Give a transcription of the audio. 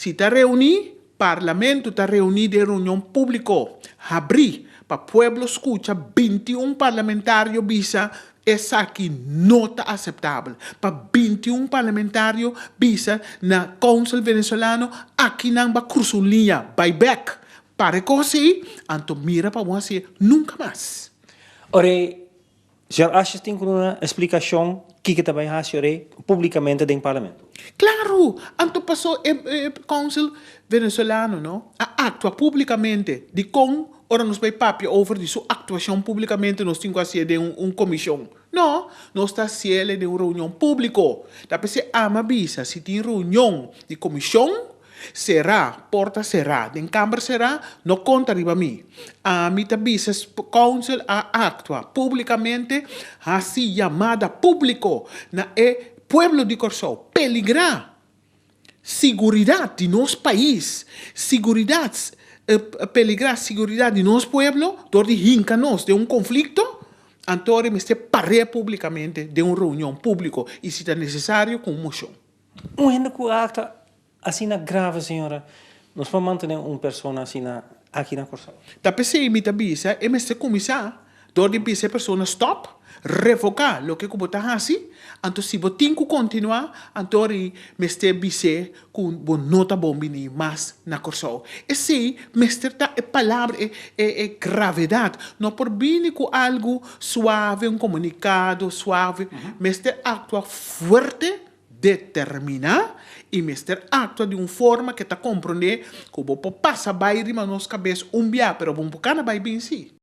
Si ta reuní, Parlamento ta reuní den reunion públiko, habrí, pa pueblo skucha 21 parlamentario bisa esaki no ta aseptabel. Pa 21 parlamentario bisa na Council Venezolano akinan bo a krusa un liña, bai bèk. Para kos ei, anto mira pa bo hasi nunka mas. Ora, señor Asjes tin un eksplikashon ku tambe hasi públikamente den Parlamento. Klaro, anto pasó e Council Venezolano, no? A aktua públikamente di kon ora nos bai papia over di su aktuashon públikamente, nos tin ku hasi den un komishon. No, nos ta hasié den un reunion públiko. Da p'esei ami a bisa, si tin reunion di komishon, será, porta será, den kamber será, no konta riba mi. Ami ta bisa Council a aktua públikamente, hasi yamada públiko na e pueblo di Kòrsou, peligrá seguridat di nos pais, seguridat, peligrá seguridat di nos pueblo, dor di hinka nos den un konflikto, anto mester par'é públikamente den un reunion públiko i si ta nesesario ku un moshon. Un hende ku aktua asina grave, señora, nos por mantené un persona asina aki na Kòrsou? Ta p'esei mi ta bisa, e mester kuminsá, dor di bisa e persona stop, revoká loke ku bo ta hasi, anto si bo tin ku kontinuá, anto mester bisa ku bo no ta bon bini mas na Kòrsou. Esei mester ta e palabra e gravedat, no por bini ku algu suave, un komunikado suave, mester aktua fuerte, determiná i mester aktua di un forma ku ta komprondé ku bo por pasa bai riba nos kabes un bia, pero bo no por bai bin si.